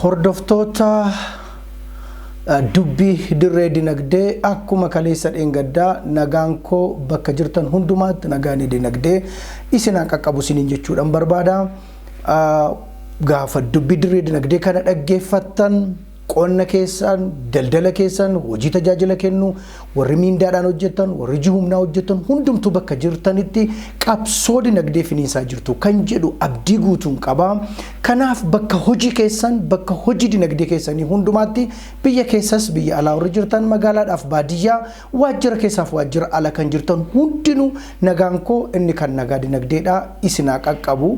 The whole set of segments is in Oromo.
Hordoftoota dubbii dirree dinagdee, akkuma kaleessa dheengaddaa nagaan koo bakka jirtan hundumaatti nagaan dinagdee isinaa qaqqabu isiniin jechuudhaan barbaada. Gaafa dubbii dirree dinagdee kana dhaggeeffattan qonna keessan, daldala keessan, hojii tajaajila kennu, warri miindaadhaan hojjetan, warri hojii humnaa hojjetan hundumtuu bakka jirtanitti qabsoo dinagdee finiinsaa jirtu kan jedhu abdii guutuun qaba. Kanaaf bakka hojii keessan, bakka hojii dinagdee keessanii hundumaatti, biyya keessas biyya alaa warri jirtan, magaalaadhaaf baadiyyaa, waajjira keessaaf waajjira ala kan jirtan hundinuu nagaan koo inni kan nagaa dinagdeedha isinaa qaqqabu.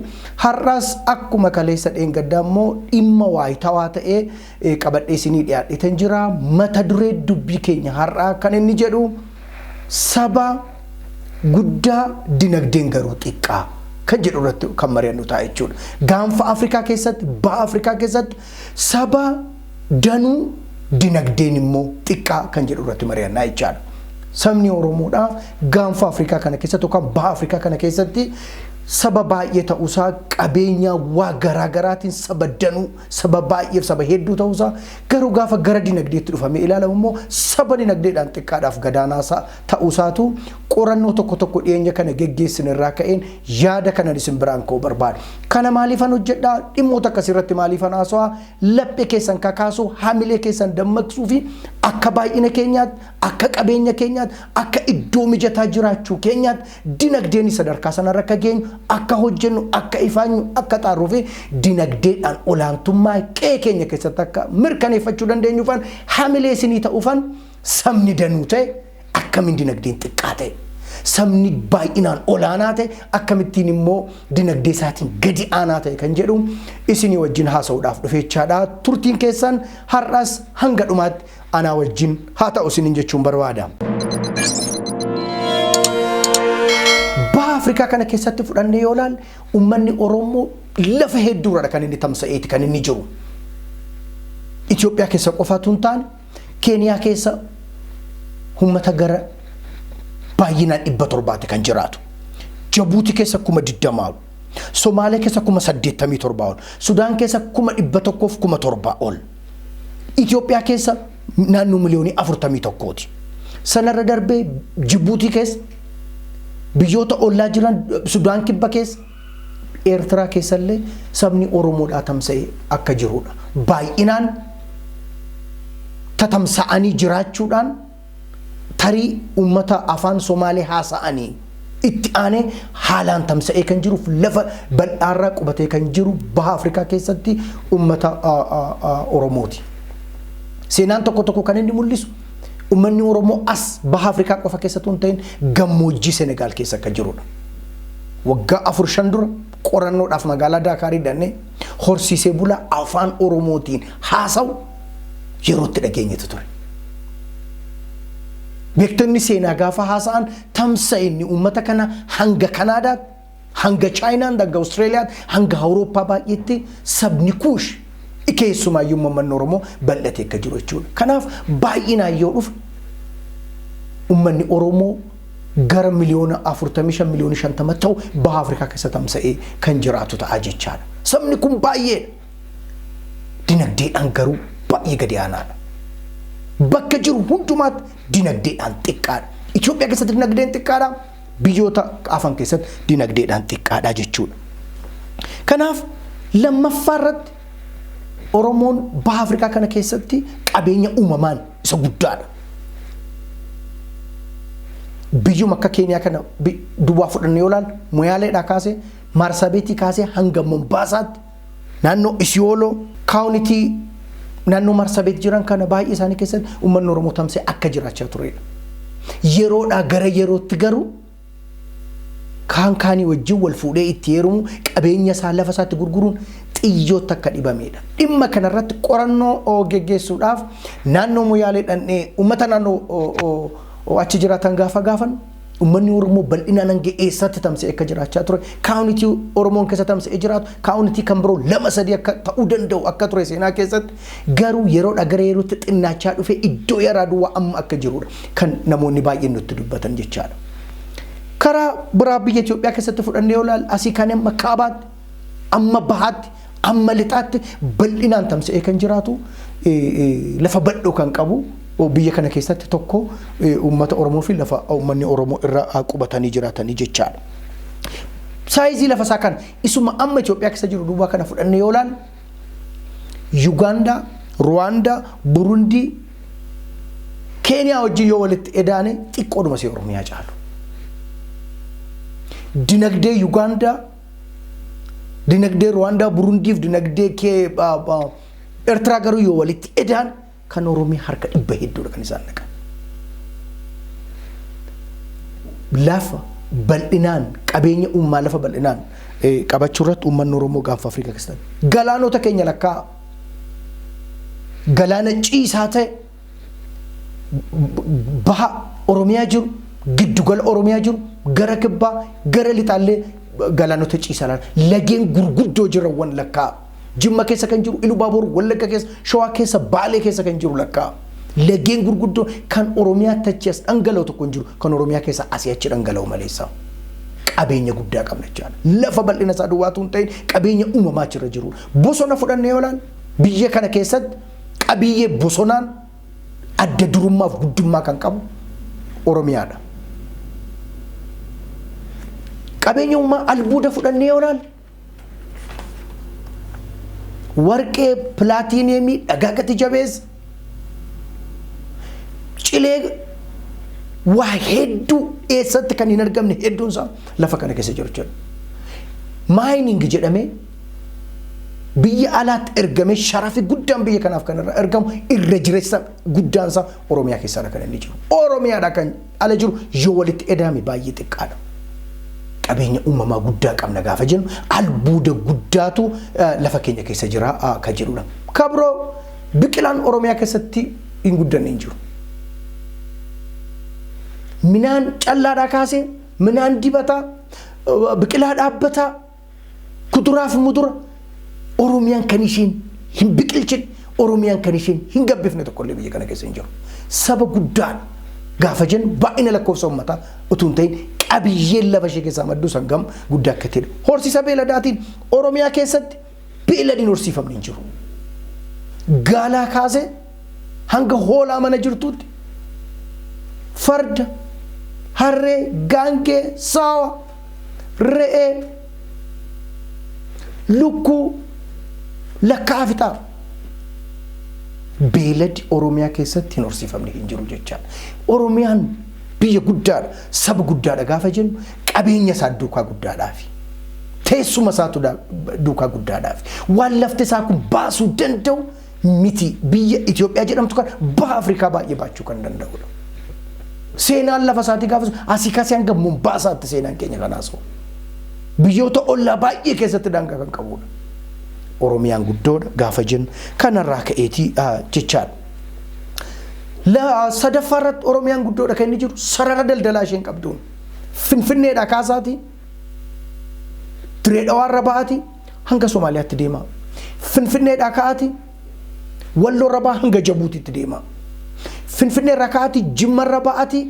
Har'as akkuma kaleessa dheengaddaa immoo dhimma waayitawaa ta'ee qabadhee isinii dhiyaadheetan jira. Mata duree dubbii keenya har'aa kan inni jedhu saba guddaa dinagdeen garuu xiqqaa kan jedhu irratti kan mari'annu ta'a jechuudha. Gaanfa Afrikaa keessatti, baha Afrikaa keessatti saba danuu dinagdeen immoo xiqqaa kan jedhu irratti mari'annaa jechaadha. Sabni Oromoodhaa gaanfa Afrikaa kana keessatti yookaan baha Afrikaa kana keessatti saba baay'ee ta'uusaa, qabeenya waa garaa garaatiin saba danuu, saba baay'eef saba hedduu ta'uusaa, garuu gaafa gara dinagdeetti dhufamee ilaalamu immoo saba dinagdeedhaan xiqqaadhaaf gadaanaa ta'uusaatu qorannoo tokko tokko dhiyeenya kana geggeessine irraa ka'een yaada kanan isin biraan ka'uu barbaada. Kana maaliifan hojjedhaa? Dhimmoota akkasii irratti maaliifan haasawaa? Laphee keessan kakaasuu, hamilee keessan dammaqsuu fi akka baay'ina keenyaatti, akka qabeenya keenyaatti, akka iddoo mijataa jiraachuu keenyaatti dinagdeen sadarkaa sanarra akka geenyu, akka hojjennu, akka ifaanyu, akka xaarruu fi dinagdeedhaan olaantummaa qe'ee keenya keessatti akka mirkaneeffachuu dandeenyuufan hamilee isinii ta'uufan, sabni danuu ta'e akkamiin dinagdeen xiqqaa ta'e, sabni baay'inaan olaanaa ta'e akkamittiin immoo dinagdee isaatiin gadi aanaa ta'e kan jedhu isinii wajjin haasa'uudhaaf dhufeechaadha. Turtiin keessan har'as hanga dhumaatti anaa wajjin haa ta'u isiniin jechuun barbaada. Baha Afrikaa kana keessatti fudhannee yoo ilaalle, uummanni Oromoo lafa hedduurra kan inni tamsa'eeti kan inni jiru. Itoophiyaa keessa qofaatu hin taane, Keeniyaa keessa uummata gara baay'inaan 700ti kan jiraatu. Jabuuti keessa 20,000 ol. Somaalee keessa 87,000 ol. Sudaan keessa 107,000 ol. Itoophiyaa keessa naannoo miliyoonii 41ti. Sanarra darbee Jibuutii keessa, biyyoota ollaa jiran Sudaan Kibba keessa, Eertiraa keessallee sabni Oromoodhaa tamsa'ee akka jirudha. Baay'inaan tatamsa'anii jiraachuudhaan tarii uummata afaan Somaalee haasa'anii itti aanee haalaan tamsa'ee kan jiruuf lafa bal'aarraa qubatee kan jiru baha Afrikaa keessatti uummata Oromooti. Seenaan tokko tokko kan inni mul'isu uummanni Oromoo as baha Afrikaa qofa keessatti hin ta'in gammoojjii Senegaal keessa akka jirudha. Waggaa 4-5 dura qorannoodhaaf magaalaa Daakaarii dhannee horsiisee bulaa afaan Oromootiin haasa'u yeroo itti dhageenyetu ture. Beektonni seenaa gaafa haasa'an tamsa'inni uummata kana hanga Kanaadaatti, hanga Chaayinaan, hanga Awustreeliyaatti, hanga Awurooppaa baay'eetti sabni Kuush, keessumaayyuu uummanni Oromoo bal'atee akka jiru jechuudha. Kanaaf baay'inaan yoo dhufe uummanni Oromoo gara miliyoona 45, miliyoona 50 ta'u baha Afrikaa keessa tamsa'ee kan jiraatu ta'a jechaadha. Sabni kun baay'eedha. Dinagdeedhaan garuu baay'ee gadi aanaadha. Bakka jiru hundumaatti dinagdeedhaan xiqqaadha. Itoophiyaa keessatti dinagdeen xiqqaadha. Biyyoota afan keessatti dinagdeedhaan xiqqaadha jechuudha. Kanaaf lammaffaa irratti Oromoon baha Afrikaa kana keessatti qabeenya uumamaan isa guddaadha. Biyyuma akka Keeniyaa kana duwwaa fudhannee yoo ilaalle, Moyaaleedhaa kaasee, Maarsabeetii kaasee hanga Mombaasaatti, naannoo Isiyooloo kaawunitii naannoo Marsabeet jiran kana baay'ee isaanii keessatti uummanni Oromoo tamsa'ee akka jiraachaa turedha. Yeroodhaa gara yerootti garuu kaan kaanii wajjin wal fuudhee itti heerumu, qabeenya isaa lafa isaatti gurguruun xiyyootti akka dhibamedha. Dhimma kanarratti qorannoo geggeessuudhaaf naannoo Moyaalee dhannee uummata naannoo achi jiraatan gaafa gaafannu, uummanni Oromoo bal'inaan hanga eessaatti tamsa'ee akka jiraachaa ture, kaawunitii Oromoon keessa tamsa'ee jiraatu, kaawunitii kan biroo lama sadii akka ta'uu danda'u akka ture seenaa keessatti, garuu yeroodhaa gara yerootti xinnaachaa dhufe iddoo yaraa duwwaa amma akka jirudha kan namoonni baay'een nutti dubbatan jechaadha. Karaa biraa biyya Itoophiyaa keessatti fudhannee yoo ilaalle, asii kan amma kaabaatti amma bahaatti Amma lixaatti bal'inaan tamsa'ee kan jiraatu, lafa bal'oo kan qabu, biyya kana keessatti tokko uummata Oromoo fi lafa uummanni Oromoo irra qubatanii jiraatanii jechaadha. Size lafa isaa kana isuma amma Itoophiyaa keessa jiru duwwaa kana fudhannee yoo ilaalle, Yugaandaa, Ruwaandaa, Burundii, Keeniyaa wajjin yoo walitti edaane xiqqoodhuma si Oromiyaa caalu. Dinagdee Yugaandaa, dinagdee Ruwaandaa, Burundiif dinagdee Eertiraa garuu yoo walitti edaan kan Oromiyaa harka dhibba hedduudha kan isaan dhaqan. Lafa bal'inaan, qabeenya uumaa lafa bal'inaan qabachuu irratti uummanni Oromoo gaanfa Afrikaa keessatti. Galaanota keenya lakkaa, galaana ciisaa ta'e baha Oromiyaa jiru, giddugala Oromiyaa jiru, gara kibbaa, gara lixaallee galaanota ciisaa, lageen gurguddoo jiranwwan lakkaa. Jimma keessa kan jiru, Ilubaaboor, Wallagga keessa, Shawaa keessa, Baalee keessa kan jiru lakkaa. Lageen gurguddoo kan Oromiyaa achi as dhangala'u tokko hin jiru, kan Oromiyaa keessa asii achi dhangala'u maleessa. Qabeenya guddaa qabna jechaadha. Lafa bal'ina isaa duwwaatu hin ta'in, qabeenya uumamaa achirra jiru. Bosona fudhannee yoo ilaalle, biyya kana keessatti qabiyyee bosonaan adda durummaaf guddummaa kan qabu Oromiyaadha. Qabeenya uumamaa albuuda fudhannee yoo ilaalle, warqee, pilaatiiniyeemii, dhagaa gati jabeessa, cilee, waa hedduu eessatti kan hin argamne hedduun isaa lafa kana keessa jiru jechuudha. Mining jedhamee biyya alaatti ergamee sharafi guddaan biyya kanaaf kan irra ergamu irra jireessa guddaan isaa Oromiyaa keessadha kan inni jiru. Oromiyaadha kan ala jiru yoo walitti edaame baay'ee xiqqaadha. Qabeenya uumamaa guddaa qabna gaafa jennu, albuuda guddaatu lafa keenya keessa jira kan jedhudha. Kabroo biqilaan Oromiyaa keessatti hin guddanne hin jiru. Midhaan callaadhaa kaasee, midhaan dibataa, biqilaa dhaabbataa, kuduraa fi mudura Oromiyaan kan isheen hin biqilchine, Oromiyaan kan isheen hin gabbifne tokkollee biyya kana keessa hin jiru. Saba guddaadha gaafa jennu, baay'ina lakkoofsa uummataa utuu hin ta'in qabiyyeen lafa ishee keessaa maddu sangam guddaa akka ta'edha. Horsiisa beeladaatiin Oromiyaa keessatti beeladiin horsiifamne hin jiru. Gaalaa kaasee hanga hoolaa mana jirtuutti, farda, harree, gaangee, saawa, re'ee, lukkuu lakkaa'aa fixaa. Beeladi Oromiyaa keessatti hin horsiifamne hin jiru jechaadha. Oromiyaan biyya guddaadha, saba guddaadha gaafa jennu qabeenya isaa duukaa guddaadhaafi. Teessuma isaatu duukaa guddaadhaafi. Waan lafti isaa kun baasuu danda'u miti, biyya Itoophiyaa jedhamtu kan baha Afrikaa baay'ee baachuu kan danda'udha. Seenaan lafa isaatii gaafa asii kaasee hanga Mombaasaatti seenaan keenya kanaas biyyoota ollaa baay'ee keessatti daangaa kan qabudha. Oromiyaan guddoodha gaafa jennu kanarraa ka'eetii jechaadha. Sadaffaa irratti Oromiyaan guddoodha kan inni jiru sarara daldalaa isheen qabduun. Finfinneedhaa kaasaatii, Diree Dhawaarra ba'aatii hanga Somaaliyaatti deema. Finfinneedhaa ka'aatii Walloorra ba'aa hanga Jabuutiitti deema. Finfinneerraa ka'aatii Jimmarra ba'aatii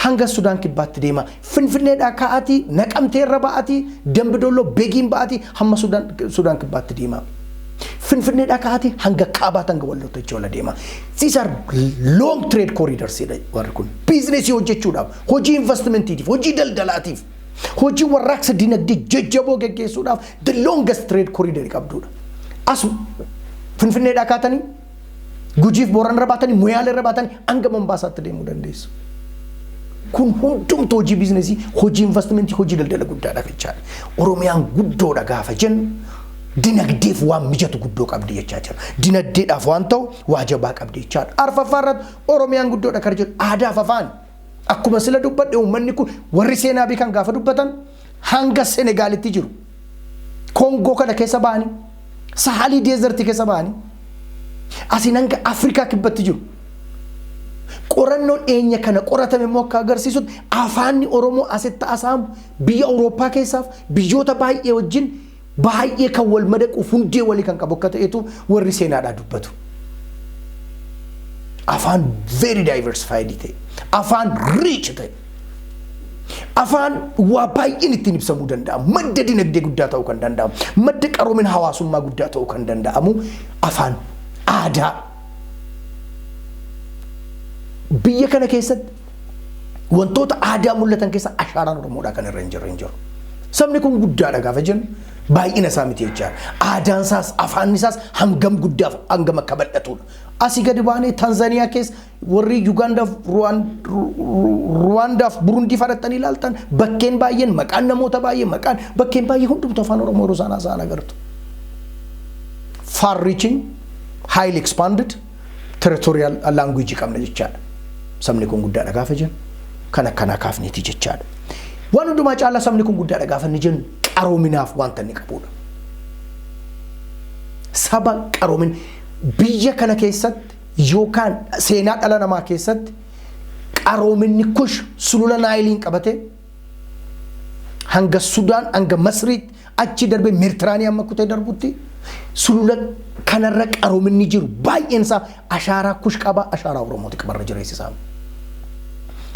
hanga Sudaan Kibbaatti deema. Finfinneedhaa ka'aatii Naqamteerra ba'aatii, Dambidolloo Beegiin ba'aatii hamma Sudaan Kibbaatti deema. Finfinneedhaa ka'aatii hanga Kaabaatti, hanga Wallootti jechuudha deema. These are long trade corridors jedha warri kun. Biizinesii hojjechuudhaaf, hojii investmentiitiif, hojii daldalaatiif, hojii warraaqsa dinagdee jajjaboo geggeessuudhaaf the longest trade corridor qabdudha. As Finfinneedhaa kaatanii Gujiif Booranarra baatanii, Moyaalerra baatanii hanga Mombaasaatti deemuu dandeessu. Kun hundumtuu hojii biizinesii, hojii investmentii, hojii daldala guddaadhaaf jechaadha. Oromiyaan guddoodha gaafa jennu dinagdeef waan mijatu guddoo qabdi jechaa jira. Dinagdeedhaaf waan ta'u waa jabaa qabdi jechaadha. Arfaffaa irratti Oromiyaan guddoodha kan jedhu aadaaf afaan. Akkuma sila dubbadhe, uummanni kun warri seenaa beekan gaafa dubbatan hanga Senegaalitti jiru. Koongoo kana keessa ba'anii, Sahalii Deezertii keessa ba'anii, asiin hanga Afrikaa Kibbatti jiru. Qorannoon dhiyeenya kana qoratame immoo akka agarsiisutti afaanni Oromoo asitti haasa'amu biyya Awurooppaa keessaaf biyyoota baay'ee wajjin baay'ee kan wal madaquuf hundee walii kan qabu akka ta'etu warri seenaadhaa dubbatu. Afaan very diversified ta'e, afaan rich ta'e. Afaan waa baay'een ittiin ibsamuu danda'amu, madda dinagdee guddaa ta'uu kan danda'amu, madda qaroomina hawaasummaa guddaa ta'uu kan danda'amu afaan aadaa. Biyya kana keessatti wantoota aadaa mul'atan keessa ashaaraan Oromoodhaa kan irra hin jirre hin jiru. Sabni kun guddaadha gaafa jennu baay'ina isaa miti jechaadha. Aadaan isaas, afaan isaas hangam guddaaf hangam akka bal'atudha. Asii gadi baanee Tanzaaniyaa keessa, warri Yugaandaaf, Ruwaandaaf Burundii fudhattanii ilaaltan, bakkeen baay'een, maqaan namoota baay'ee, maqaan bakkeen baay'ee hundumtu afaan Oromoo yeroo isaan haasa'an agartu. Far reaching, highly expanded territorial language qabna jechaadha. Sabni kun guddaadha gaafa jennu kan akkanaa kaafneeti jechaadha. Waan hundumaa caalaa sabni kun guddaadha gaafa inni jennu qaroominaaf wanta inni qabudha. Saba qaroomin biyya kana keessatti yookaan seenaa dhala namaa keessatti qaroominni Kush sulula Naayiliin qabatee hanga Sudaan, hanga Masriitti, achi darbee Meeditiraanii amma kutee darbutti sulula kanarra qaroominni jiru baay'een isaa ashaaraa Kush qaba, ashaaraa Oromooti qabarra jireessisaa.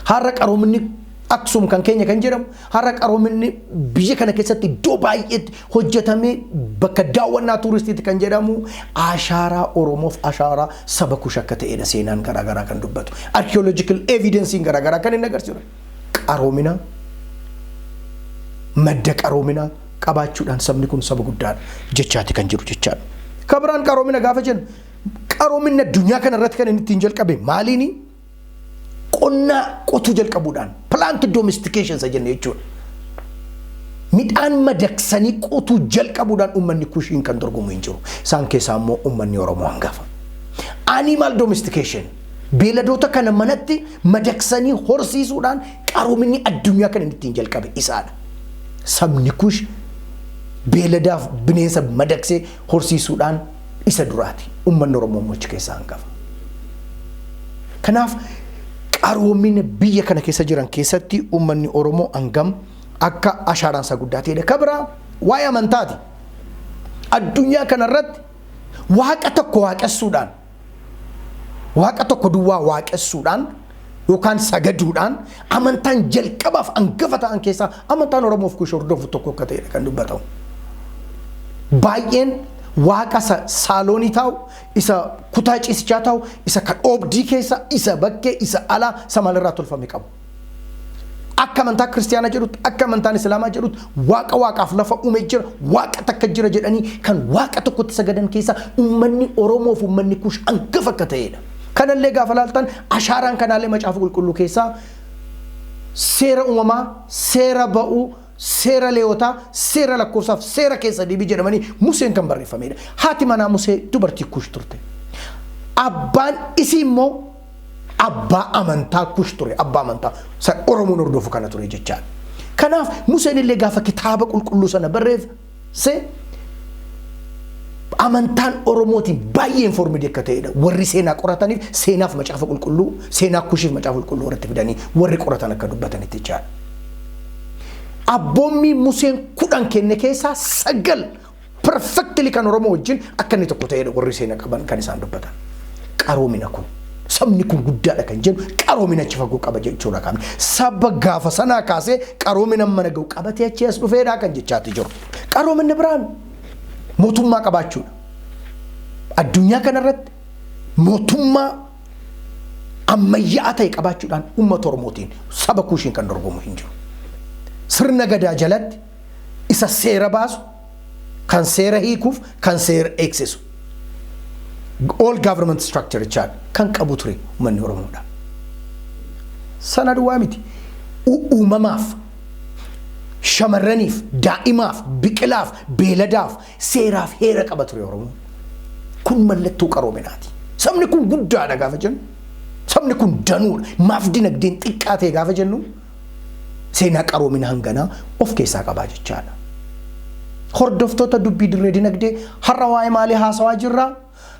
Har'a qaroominni Aksum kan keenya kan jedhamu, har'a qaroominni biyya kana keessatti iddoo baay'eetti hojjetamee bakka daawwannaa tuuristiitti kan jedhamu ashaaraa Oromoof ashaaraa saba Kush akka ta'edha seenaan garaagaraa kan dubbatu. Archaeological evidenceiin garaagaraa kan inni agarsiisu. Qaroomina, madda qaroominaa qabaachuudhaan sabni kun saba guddaadha jechaati kan jiru jechaadha. Kabiraan qaroomina gaafa jennu, qaroominni addunyaa kana irratti kan inni ittiin jalqabe maaliini? Qonnaa qotuu jalqabuudhaan, plant domestication isa jenne jechuudha. Midhaan madaqsanii qotuu jalqabuudhaan uummanni Kushiin kan dorgomu hin jiru. Isaan keessaa immoo uummanni Oromoo hangafa. Animal domestication, beeladoota kana manatti madaqsanii horsiisuudhaan qaroominni addunyaa kan inni ittiin jalqabe isaadha. Sabni Kush beeladaaf bineensa madaqsee horsiisuudhaan isa duraati. Uummanni Oromoo immoo achi keessaa hangafa. Kanaaf qaroomina biyya kana keessa jiran keessatti uummanni Oromoo hangam akka ashaaraan isaa guddaa ta'edha. Kabira waa'ee amantaati. Addunyaa kanarratti waaqa tokko waaqessuudhaan, waaqa tokko duwwaa waaqessuudhaan yookaan sagaduudhaan amantaan jalqabaaf hangafa ta'an keessaa amantaan Oromoof Kush hordofu tokko akka ta'edha kan dubbatamu. Baay'een waaqa isa saaloonii taa'u, isa kutaa ciisichaa taa'u, isa kan oobdii keessa, isa bakkee, isa alaa, isa maalirraa tolfame qabu. Akka amantaa kiristiyaanaa jedhutti, akka amantaan islaamaa jedhutti, waaqa waaqaaf lafa uume jira, waaqa takka jira jedhanii kan waaqa tokkotti sagadan keessa uummanni Oromoof uummanni Kush hangafa akka ta'edha. Kanallee gaafa laaltan ashaaraan kanaallee Macaafa Qulqulluu keessaa Seera Uumamaa, Seera Ba'uu, Seera Leewotaa, Seera Lakkoofsaaf Seera Keessa Deebii jedhamanii Museen kan barreeffamedha. Haati manaa Musee dubartii Kush turte. Abbaan isii immoo abbaa amantaa Kush ture. Abbaa amantaa Oromoon hordofu kana ture jechaadha. Kanaaf Museen illee gaafa kitaaba qulqulluu sana barreesse amantaan Oromootiin baay'ee informed akka ta'edha. Warri seenaa qorataniif seenaaf Macaafa Qulqulluu, seenaa Kushiif Macaafa Qulqulluu warratti fidanii warri qoratan akka dubbatanitti jechaadha. Abboommii Museen 10 kenne keessaa 9 perfectly kan Oromoo wajjin akka inni tokko ta'edha warri seenaa qaban kan isaan dubbatan. Qaroomina kun, sabni kun guddaadha kan jennu qaroomina achi fagoo qaba jechuudha qabna. Saba gaafa sanaa kaasee qaroomina mana ga'u qabatee achi as dhufeedha kan jechaati jiru. Qaroominni biraan mootummaa qabaachuudha. Addunyaa kanarratti mootummaa ammayyaa'aa ta'e qabaachuudhaan uummata Oromootiin saba Kuushiin kan dorgomu hin jiru. Sirna gadaa jalatti isa seera baasu, kan seera hiikuuf, kan seera eegsisu. All government structure jechaadha kan qabu ture uummanni Oromoodha. Sana duwwaa miti. Uumamaaf, shamarraniif, daa'imaaf, biqilaaf, beeladaaf, seeraaf heera qaba ture Oromoon. Kun mallattoo qaroominaati. Sabni kun guddaadha gaafa jennu, sabni kun danuudha. Maaf dinagdeen xiqqaa ta'e gaafa jennu seenaa qaroomina hanganaa of keessaa qabaa jechaadha. Hordoftoota dubbii dirree dinagdee, har'a waa'ee maalii haasawaa jirraa?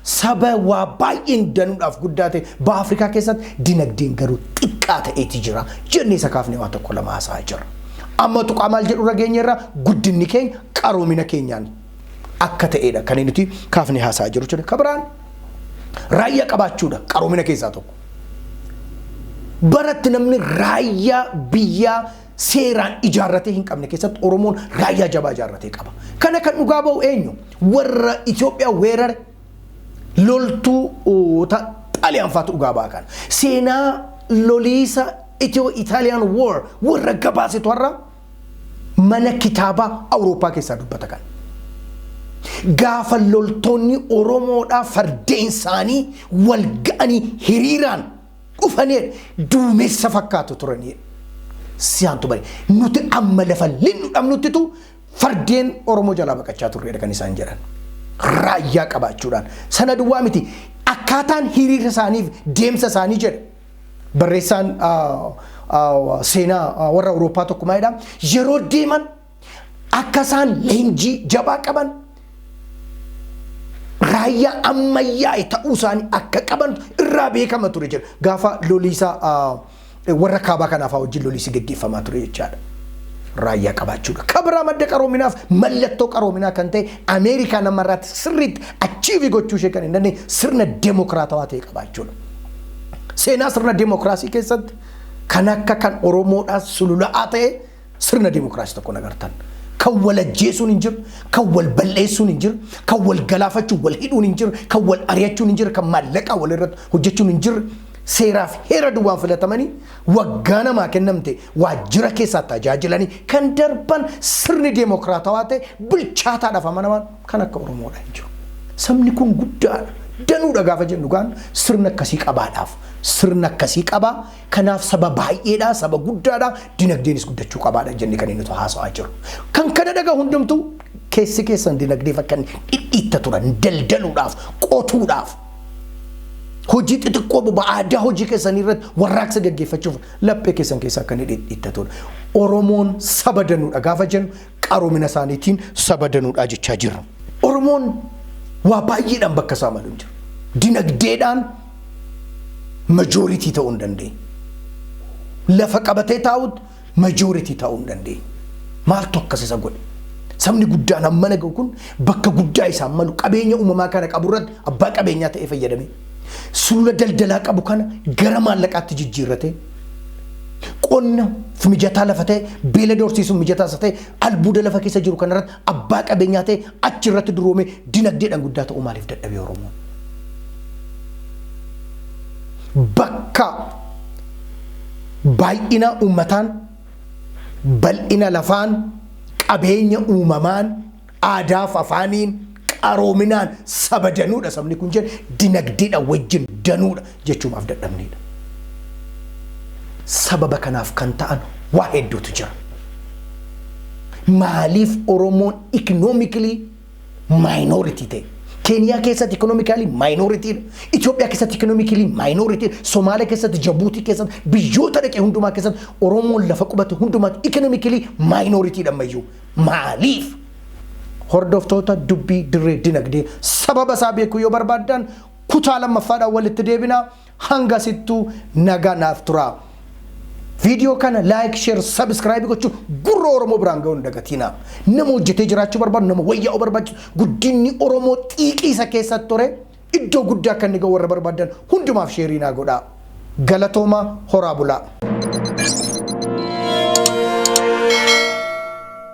Saba waa baay'een danuudhaaf guddaa ta'e, baha Afrikaa keessatti dinagdeen garuu xiqqaa ta'eeti jira jennee isa kaafnee waa tokko lama haasawaa jirra. Amma tuqaa maal jedhu irra geenyerra? Guddinni keenya qaroomina keenyaan akka ta'edha kan nuti kaafnee haasawaa jiru jechuudha. Kabiraan raayyaa qabaachuudha qaroomina keessaa tokko. Baratti namni raayyaa biyyaa seeraan ijaarratee hin qabne keessatti Oromoon raayyaa jabaa ijaarratee qaba. Kana kan dhugaa ba'u eenyu? Warra Itoophiyaa weerare loltuu Xaaliyaan faatu dhugaa ba'a kana. Seenaa loliisa Itiyoo Itaaliyaan War warra gabaasetu har'a mana kitaabaa Awurooppaa keessaa dubbata kana. Gaafa loltoonni Oromoodhaa fardeen isaanii wal ga'anii hiriiraan dhufanii duumessa fakkaatu turanii. Siyaantu bare nuti amma lafa linnu dhabnuttitu fardeen Oromoo jalaa baqachaa turreedha kan isaan jedhan. Raayyaa qabaachuudhaan. Sana duwwaa miti, akkaataan hiriira isaaniif deemsa isaanii jedha. Barreessaan seenaa warra Awurooppaa tokko maalidha? Yeroo deeman akka isaan leenjii jabaa qaban, raayyaa ammayyaa'e ta'uu isaanii akka qaban irraa beekama ture jedha. Gaafa loliisa warra kaabaa kanaaf wajjin loliisi gaggeeffamaa ture jechaadha. Raayyaa qabaachuudha. Kabiraa madda qaroominaaf mallattoo qaroominaa kan ta'e, Ameerikaa namarraatti sirriitti achieve gochuu ishee kan hin dandeenye sirna deemokiraatawaa ta'e qabaachuudha. Seenaa sirna deemokiraasii keessatti kan akka kan Oromoodhaa sulula'aa ta'e sirna deemokiraasii tokko nagartan. Kan wal ajjeesuun hin jiru, kan wal balleessuun hin jiru, kan wal galaafachuun wal hidhuun hin jiru, kan wal ari'achuun hin jiru, kan maallaqaa wal irratti hojjechuun hin jiru. Seeraaf heera duwwaan filatamanii waggaa namaa kennamte waajjira keessaa tajaajilanii kan darban sirni deemokiraatawaa ta'e bilchaataadhaaf amanamaan kan akka Oromoodha hin jiru. Sabni kun guddaadha. Danuudha gaafa jennu gaan sirna akkasii qabaadhaaf. Sirna akkasii qabaa. Kanaaf saba baay'eedha, saba guddaadha, dinagdeenis guddachuu qabaadha jennee kan inni haasa'aa jiru. Kan kana dhagaa hundumtuu keessi keessan dinagdeef akka inni dhidhiitta turan daldaluudhaaf, qotuudhaaf, hojii xixiqqoo boba aadaa hojii keessanii irratti warraaqsa gaggeeffachuuf laphee keessan keessa akka inni dhidhiittatudha. Oromoon saba danuudha gaafa jennu qaroomina isaaniitiin saba danuudha jechaa jirra. Oromoon waa baay'eedhaan bakka isaa malu hin jiru. Dinagdeedhaan majority ta'uu hin dandeenye. Lafa qabatee taa'utti majority ta'uu hin dandeenye. Maaltu akkas isa godhe? Sabni guddaan hammana ga'u kun bakka guddaa isaan malu qabeenya uumamaa kana qabu irratti abbaa qabeenyaa ta'ee fayyadame. Sulula daldalaa qabu kana gara maallaqaatti jijjiirratee, qonna mijataa lafa ta'e, beelada horsiisuun mijataa isa ta'e, albuuda lafa keessa jiru kanarratti abbaa qabeenyaa ta'e achi irratti duroomee dinagdeedhaan guddaa ta'uu maaliif dadhabee Oromoon? Bakka baay'ina uummataan, bal'ina lafaan, qabeenya uumamaan, aadaaf afaaniin, qaroominaan saba danuudha sabni kun jedhe, dinagdeedhaan wajjin danuudha jechuumaaf dadhabneedha. Sababa kanaaf kan ta'an waa hedduutu jira. Maaliif Oromoon economically minority ta'e? Keeniyaa keessatti economically minority dha. Itoophiyaa keessatti economically minority dha. Somaaliyaa keessatti, Jabuutii keessatti, biyyoota dhaqee hundumaa keessatti, Oromoon lafa qubate hundumaatti economically minority dha ammayyuu. Maaliif? Hordoftoota dubbii dirree dinagdee, sababa isaa beekuu yoo barbaaddan kutaa lammaffaadhaan walitti deebinaa. Hanga sittuu nagaa naaf turaa. Viidiyoo kana like, share, subscribe gochuun gurra Oromoo biraan ga'uu hin dagatinaa. Nama hojjetee jiraachuu barbaadu, nama wayyaa'uu barbaachisu, guddinni Oromoo xiiqii isa keessatti ture iddoo guddaa akka inni ga'u warra barbaadan hundumaaf share naa godhaa. Galatooma, horaa bulaa.